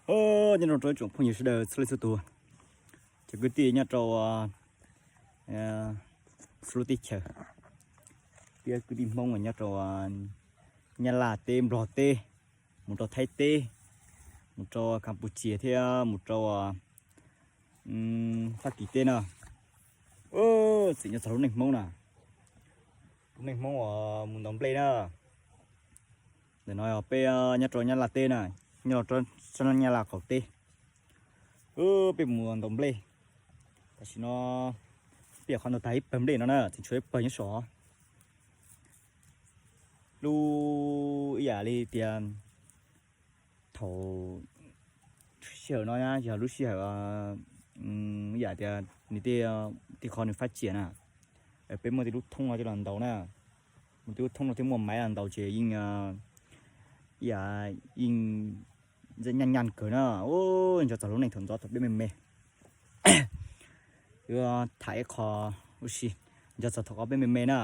Nyob zoo rau ib tsoom phooj ywg sawv daws txhua leej txhua tus, cov kwv tij nyob rau txhua lub teb chaws, thiab kwv tij Hmoob uas nyob rau Nyab Laj teb, Nplog teb, mus rau Thaib teb, mus rau Campuchia thiab mus rau Fab Kis teb na. Tseem nyob txog lub neej Hmoob na, lub neej Hmoob uas mus ntaus nplej na. Ntawm no yog peb nyob rau Nyab Laj teb na, nyob rau sab Nyab Laj qaum teb. Peb mus ntaus nplej. Tam sim no peb yog qhov ntaus tag ib pawg nplej no na, tseem tshuav ib pawg nyob saum. Lub ib yam li tias thaum sij hawm no yog lub sij hawm ib yam tias nws tej, tej qhov nws fab ciam na, peb muaj tej lub thoob no coj los ntaus na, muaj tej lub thoob no thiab muaj maiv los ntaus ces yeej, ib yam yeej nyaj nyaj kawg na. Nco txog lub neej thaum ntxov thaum peb me me. Yuav tham ib qho ua si, nco txog thaum peb me me na,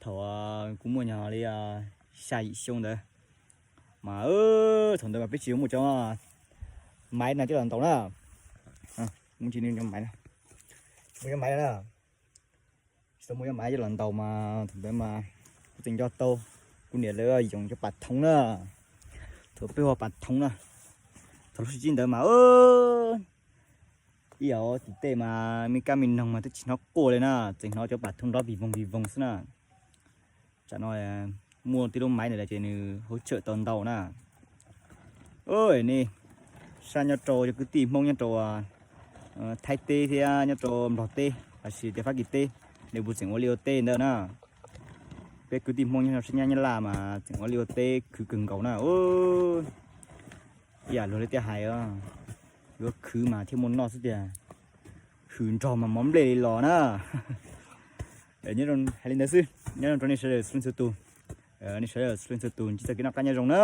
thaum kuv muaj nyuag li xya yim xyoo ntawd, mas thaum ntawd mas peb tsis muaj cov maiv no coj los ntaus na. Muaj tsis muaj maiv, muaj cov maiv na, tsis tau muaj cov maiv coj los ntaus mas thaum ntawd mas kuv tseem nco tau kuv niam lawv yoom cov pas thoov na, thaum peb ua pas thoov na, thaum lub sib tsib ntawd mas ib yam tim tej mas me kab me noog mas twb tsis hnov quaj li na, tseem hnov cov pas thoov nrov vij voog vij voog xwb na. Tsam no muaj tej lub maiv ntawd lawm ces nws hauv tsawm tau ntau na. Nej sab nyob rau cov kwv tij Hmoob nyob rau Thaib teb thiab nyob rau Nplog teb los sis tias Fab Kis teb, nej puas tseem ua liaj ua teb ntawd na? Peb kwv tij Hmoob nyob rau sab Nyab Laj mas tseem ua liaj ua teb khwv kawg nkaus na. Ib yam luag li tiaj hais, yuav khwv mas thiaj muaj noj xwb tiag, hwm nrog mas mov nplej li los na. Nyob hais li ntawd xwb, nyob rau nej sawv daws txhua leej txhua tus, nej sawv daws txhua leej txhua tus ntsib txoj kev noj qab nyob zoo na.